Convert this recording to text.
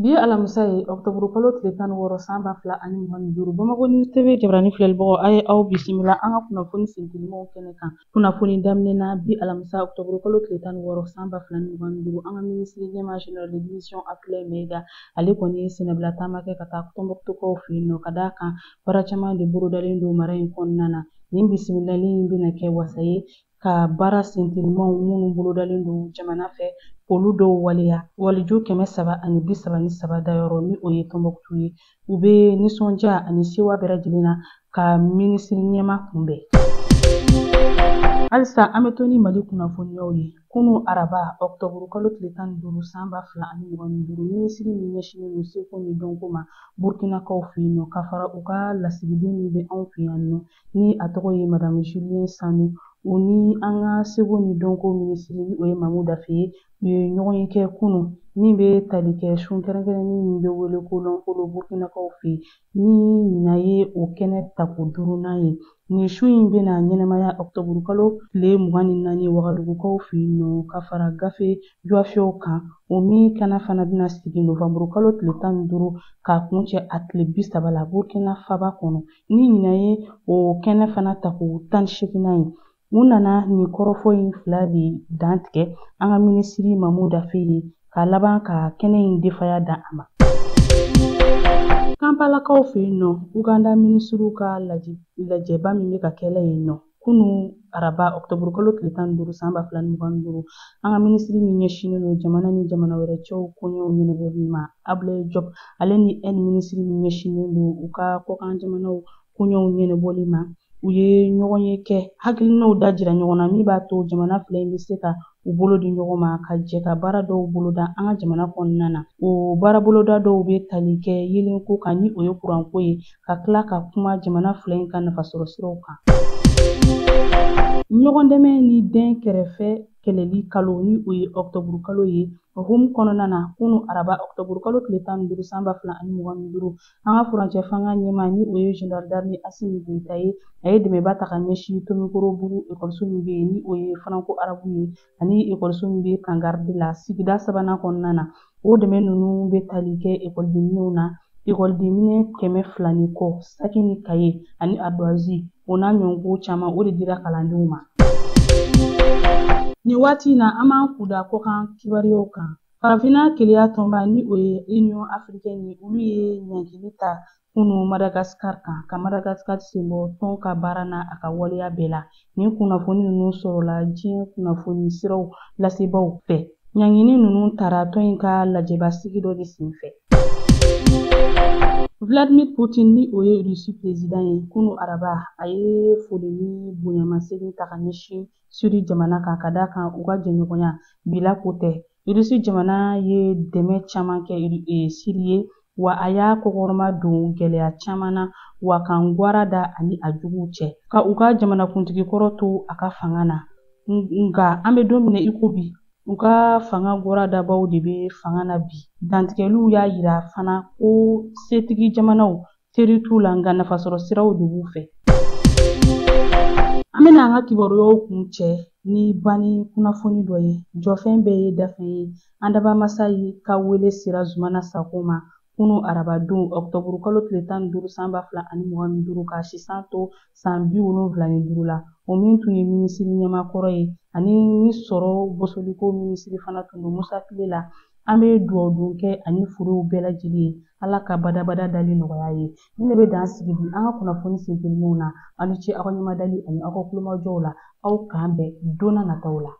Bi ye alamisa ye, ɔkutɔburu kalo tile 16 san 2025, Bamakɔ News TV jabarani filɛlibagaw, a ye aw bisimila an ka kunnafoni sentelimanw kɛnɛ kan. Kunnafoni daminɛ na, bi alamisa ɔkutɔburu kalo tile 16 san 2025, an ka minisiri ɲɛmaa général de division Abdoulaye Maïga, ale kɔni ye sɛnɛbila taama kɛ ka taa Tɔnbukutukaw fɛ yen nɔ, ka d'a kan baara caman de bolodalen don mara in kɔnɔna na. Nin bisimilali in bɛna kɛ wasa ye ka baara sentelimanw minnu bolodalen don jamana fɛ, olu dɔw waleya. Waliju 333 dayɔrɔ, ni o ye Tɔnbukutu ye, u bɛ nisɔndiya ani sewa bɛɛ lajɛlen na ka minisiri ɲɛmaa kunbɛn. Halisa an bɛ to ni Mali kunnafoniyaw ye. Kunu araba ɔkutɔburu kalo tile 15 san 2025, minisiri min ɲɛsinnen don seko ni dɔnko ma Burkinakaw fɛ yen nɔ, ka fara u ka lasigiden min bɛ anw fɛ yan nɔ, ni a tɔgɔ ye Madame Julien Sanu, u ni an ka seko ni dɔnko minisiri, ni o ye Mamu Dafe ye, u ye ɲɔgɔn ye kɛ kunu min bɛ tali kɛ sun kɛrɛnkɛrɛnnen min bɛ wele ko lɔnkolo Burkinakaw fɛ yen, ni ɲinan ye o kɛnɛ tako duurunan ye. Nin su in bɛna ɲɛnamaya ɔkutɔburu kalo tile 24 Wagadugukaw fɛ yen nɔ, ka fara gafe jɔfɛw kan, o min kɛnɛ fana bɛna sigi novanburu kalo tile 15 k'a kuncɛ a tile 30 la Burkina faba kɔnɔ, ni ɲinan ye o kɛnɛ fana tako 18nan ye. U nana nin kɔrɔfɔ in fila de dantigɛ an ka minisiri Mamu Dafe ye, ka laban ka kɛnɛ in defaya dan a ma. Kampalakaw fɛ yen nɔ, Uganda minisiriw ka lajɛba min bɛ ka kɛlɛ yen nɔ kunu araba ɔkutɔburu kalo tile 15 san 2025, an ka minisiri min ɲɛsinnen don jamana ni jamana wɛrɛ cɛw koɲɛw ɲɛnabɔli ma, Abdoulaye Diop, ale ni Inde minisiri min ɲɛsinnen don u ka kɔkan jamanaw koɲɛw ɲɛnabɔli ma, u ye ɲɔgɔn ye kɛ, hakilinaw da jira ɲɔgɔn na min b'a to jamana fila in bɛ se ka u bolo di ɲɔgɔn ma ka jɛ ka baara dɔw boloda an ka jamana kɔnɔna na. O baara boloda dɔw bɛ tali kɛ yeelenko kan, ni o ye kuranko ye, ka tila ka kuma jamana fila in ka nafasɔrɔ siraw kan. Ɲɔgɔn dɛmɛ ni den kɛrɛfɛ kɛlɛli kalo, ni o ye ɔkutɔburu kalo ye, o hukumu kɔnɔna na, kunu araba ɔkutɔburu kalo tile 15 san 2025, an ka furancɛ fanga ɲɛmaa, ni o ye général d'armée Assimi Goïta ye, a ye dɛmɛba ta ka ɲɛsin Tomikɔrɔbugu ekɔliso min bɛ yen, ni o ye franco arabu ye, ani ekɔliso min bɛ Kangaridi la sigida sabanan kɔnɔna na. O dɛmɛ ninnu bɛ tali kɛ ekɔlidenminɛnw na, ekɔlidenminɛn 200 ni kɔ, saki ni kaye ani ardoise, o n'a ɲɔgɔnko caman, o de dira kalandenw ma. Nin waati in na, an b'an kunda kɔkan kibaruyaw kan. Farafinna Keleya tɔnba, ni o ye Union africaine ye, olu ye ɲangili ta kunu Madagascar kan, ka Madagascar senbɔ tɔn ka baara n'a a ka waleya bɛɛ la. Nin kunnafoni ninnu sɔrɔla diɲɛ kunnafoni siraw lasebaaw fɛ. Ɲangini ninnu tara tɔn in ka lajɛba sigi dɔ de senfɛ. Vladimir Poutine, ni o ye Russie président ye, kunu araba a ye foli ni bonyamasegin ta ka ɲɛsin Syrie jamana kan, ka d'a kan u ka jɛɲɔgɔnya bila ko tɛ. Russie jamana ye dɛmɛ caman kɛ Syrie ye, wa a y'a kɔkɔrɔma don gɛlɛya caman na, wa k'an gwara da ani a juguw cɛ, ka u ka jamanakuntigi kɔrɔ to a ka fanga na. Nka an bɛ don min na i ko bi, u ka fanga gwara dabaw de bɛ fanga na bi. Dantigɛliw y'a yira fana ko setigi jamanaw teri t'u la, nka nafasɔrɔ siraw de b'u fɛ. An bɛna an ka kibaruyaw kuncɛ ni banni kunnafoni dɔ ye. Jɔfɛn bɛɛ ye dafɛn ye. An dabamasa ye ka wele sera Zumana Sako ma kunu arabadon ɔkutɔburu kalo tile 15 san 2025, k'a sisan to san 75 la, o min tun ye minisiri ɲɛmaa kɔrɔ ye ani ni sɔrɔ bosoliko minisiri fana tun don Musa tile la. An bɛ dugawu don kɛ ani furuw bɛɛ lajɛlen ye, Ala ka badabada dali nɔgɔya ye. Nin de bɛ dan sigi bi an ka kunnafoni sentelimanw na. Aw ni ce aw ka ɲɛmadali ani aw ka kulomajɔw la. Aw k'an bɛn don n'a nataw la.